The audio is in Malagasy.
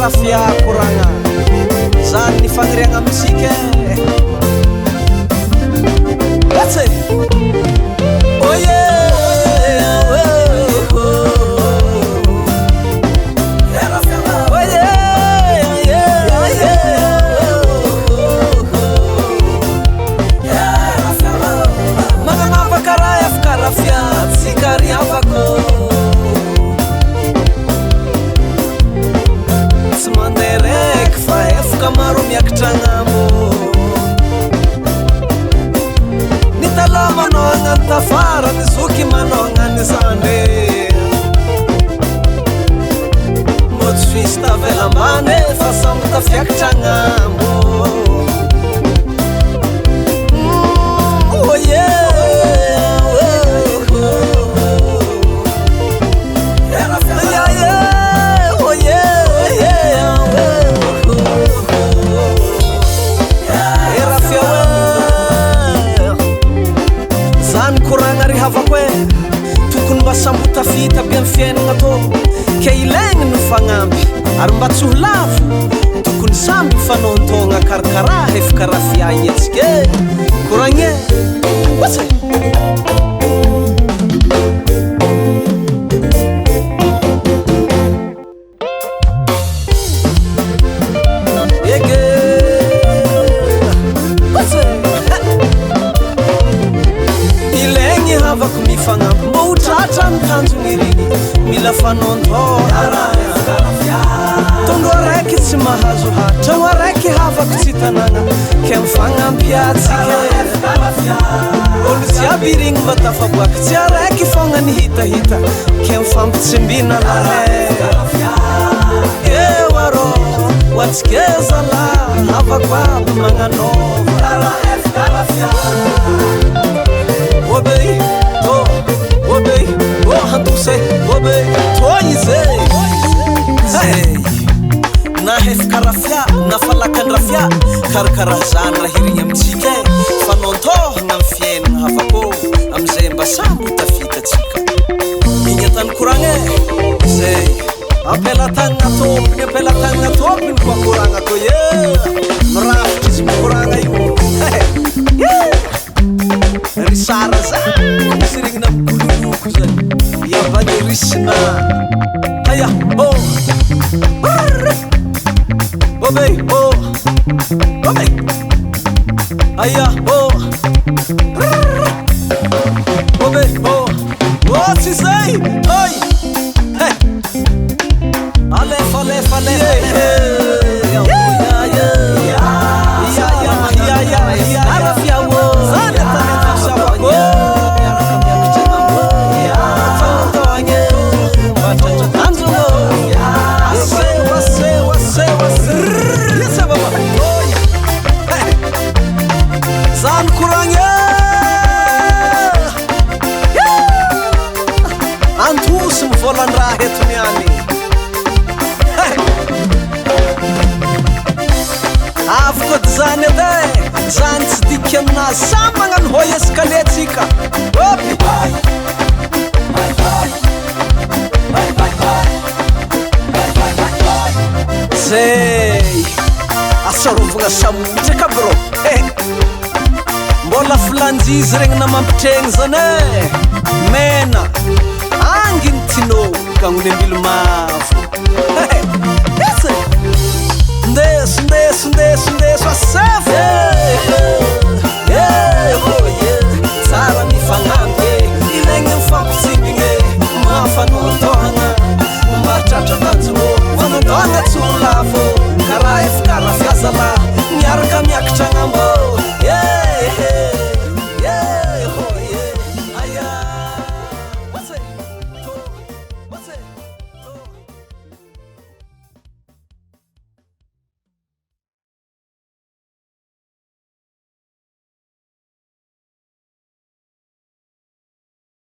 Rafia koragna zany ny fagniriagna amintsika e. Otsy! Oh yeah! Oh, oh, oh. Oh yeah, yeah, yeah. Oh, oh, oh. Magnanavaka raha afaka rafia tsika ry havako. Tsy mandeha raiky fa efaka maro miakatra agnambo. Ny taloha manohagna ny tafara, ny zoky manohagna ny zandry. Mbô tsy fisy tavela ambany fa samby tafiakatra agnambo. Oh yeah, oh, oh, oh. Yeah, yeah, oh yeah, yeah, oh, oh, oh. Eh, rafia oe. Zany koragna ry havako e, tokony mba samby ho tafita be amin'ny fiainana tô, ke ilaigny ny mifagnampy ary mba tsy ho lavo, tokony samby mifanaontôgna karakaraha efaka rafia igny atsika e. Koragna e. Otsy! Ege! Otsy! Ilaigny havako mifagnampy mbô ho tratra ny tanjony regny, mila fanaontôgna. Tondro araiky tsy mahazo ha, tragno araiky havako tsy tanàgna, ke mifagnampy atsika. Olo jiaby regny mba tafaboaky, tsy araiky fogna ny hitahita, ke mifampitsimbina lahy. Eo arô, ho antsika zalahy, havako aby magnanova. Obey, oh, obey, oh, handosy, obey, to izy. Hey. Na hefaka rafia, na falakan-drafia, karakaraha zany raha hirigny amintsika e. Fanaontôhagna amin'ny fiainana havako, amizay mba samby ho tafita atsika. Igny atany koragna e, zay. Ampelatanana tompony, ampelatanana tompony koa koragna tô ye. Mirafitra izy mikoragna io. Hey. Ry sara zany misy regnina mikololoko zany. Iavany risina. Aya, oh. Brrr. Obey, oh. Obey. Aya, oh. Brrr. Obey, oh. Oh, tsy zay. Oi. Hey. Alefa, alefa, alefa. Yeah, yeah, yeah. Yeah, yeah, yeah. Arafia, oh. Zany atany antsavako. Tanjona. Aseo, aseo, aseo, aseo. Yes, baba. Oi. Hey. Zany koragna. Antosy mivolan-draha eto niany. Hey. Avy koa zany edy e, zany tsy diky aminazy, samy magnano hoy escalier tsika. Hopy. Zay. Asarovagna samotraka bro. Eh. Mbola filanjizy regny na mampitregny zany e. Mena. Anginy tinô gagnony ambily mavo.